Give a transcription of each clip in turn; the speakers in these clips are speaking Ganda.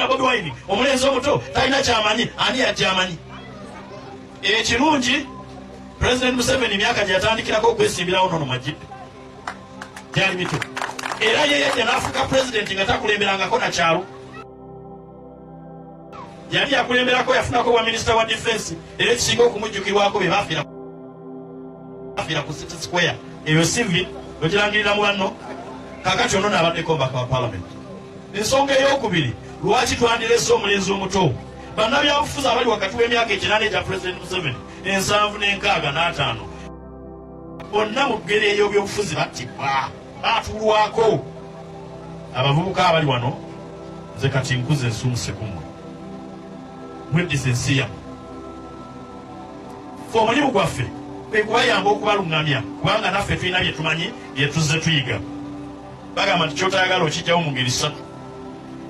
na Bobi Wine omulenzi omuto talina kyamanyi, ani yajja amanyi? Ekirungi President Museveni emyaka gye yatandikirako okwesimbirawo nono mwajjidde gyali mito, era ye yajja n'afuuka pulezidenti nga takulemberangako na kyalo. Yali yakulemberako, yafunako bwa minisita wa difensi, era ekisinga okumujjukirwako be bafiira ku City Square. Eyo sivi okirangirira mu banno. Kakati ono naabaddeko omubaka wa palamenti. Ensonga eyokubiri lwaki twandirese omulenzi omuto, bannabyabufuzi abali wakati w'emyaka 80 egya Pulezidenti Museveni, 70 ne 65, bonna mu ngeri ey'obyobufuzi battibwa, batuulwako. Abavubuka abali wano, nze kati nkuze, nsuumuse ku mmwe, mweddiza ensi yammwe. Fe omulimu gwaffe kwe kubayamba okubaluŋŋamya, kubanga naffe tulina bye tumanyi, bye tuzze tuyiga. Bagamba nti kyotayagala okijjawo mu ngeri ssatu.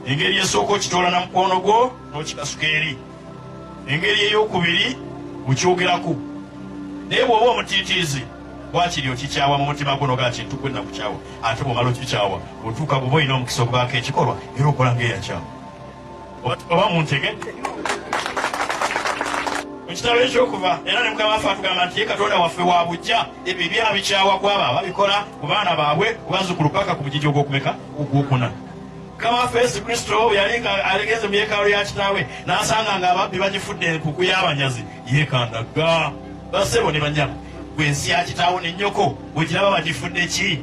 Engeri esooka, okitoola na mukono gwo n'okikasuka eri. Engeri eyokubiri, okyogerako, naye bw'oba omutiitiizi wakiri okikyawa mu mutima gwo nogaa kintu gwe nakukyawa. Ate bw'omala okikyawa, otuuka bw'oba olina omukisa okubaako ekikolwa, era okola ng'eyakyawa. Oba muntegedde? Mu kitabo ekyokuva era ne Mukama waffe atugamba nti ye Katonda waffe wa bujja, ebibi abikyawa kwabo ababikola, ku baana baabwe, ku bazzukulu, paka ku mugigi ogwokumeka, ogwokuna. Mukama waffe Yesu Kristo bwe yali nga alegenze mu yeekaalu ya kitaawe n'asanga nga ababbi bagifudde enkuku y'abanyazi, yeekandagga. Bassebo ne bannyabo, gwe ensi ya kitaawo ne nnyoko bwegiraba bagifudde ki?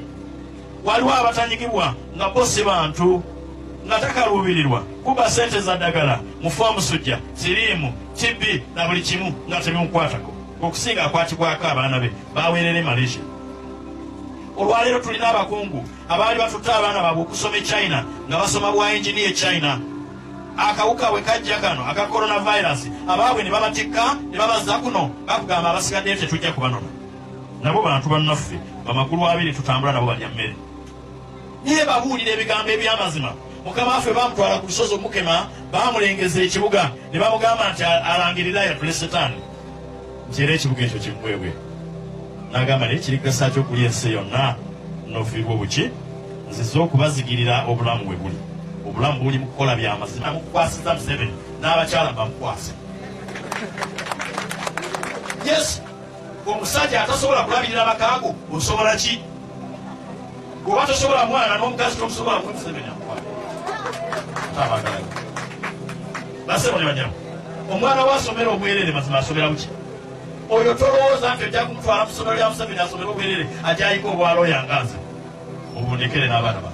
Waliwo abatanyigibwa nga bo si bantu, nga takaluubirirwa kuba sente za ddagala, mufu, omusujja, siriimu, TB na buli kimu nga tebimukwatako. Okusinga akwatibwako abaana be baweerera e Malaysia. Olwaleero tulina abakungu abaali batutte abaana baabwe okusoma e China, nga basoma bwa engineer e China. Akawuka bwe kajja kano aka coronavirus, abaabwe ne babatikka ne babazza kuno. Bakugamba abasigaddeyo tetujja kubanona. Nabo bantu bannaffe, bamagulu abiri, tutambula nabo, balya mmere. Naye babuulira ebigambo eby'amazima. Mukama waffe bamutwala ku lusozi omukema, bamulengeza ekibuga ne bamugamba nti alangirira, ayatule Setaani, nti era ekibuga ekyo kimuweebwe. N'agamba, naye kirigasa ki okulya ensi yonna n'ofiirwa obuki? Nzize okubazigirira obulamu we buli. Obulamu buli mu kukola byamazima. Mukukwasiza Museveni n'abakyala bamukwase. Yes, omusajja atasobola kulabirira makaago, osobola ki? Oba tosobola mwana n'omukazi tomusobola, Museveni amukwata. Abagala basebo ne banyabo, omwana we asomera obwerere, mazima asomera buki? Oyo tolowooza nti ojja kumutwala mu ssomero lya Museveni asomere obwerere, ajayiko obwalooya nga nze. Obundekere n'abaana bange.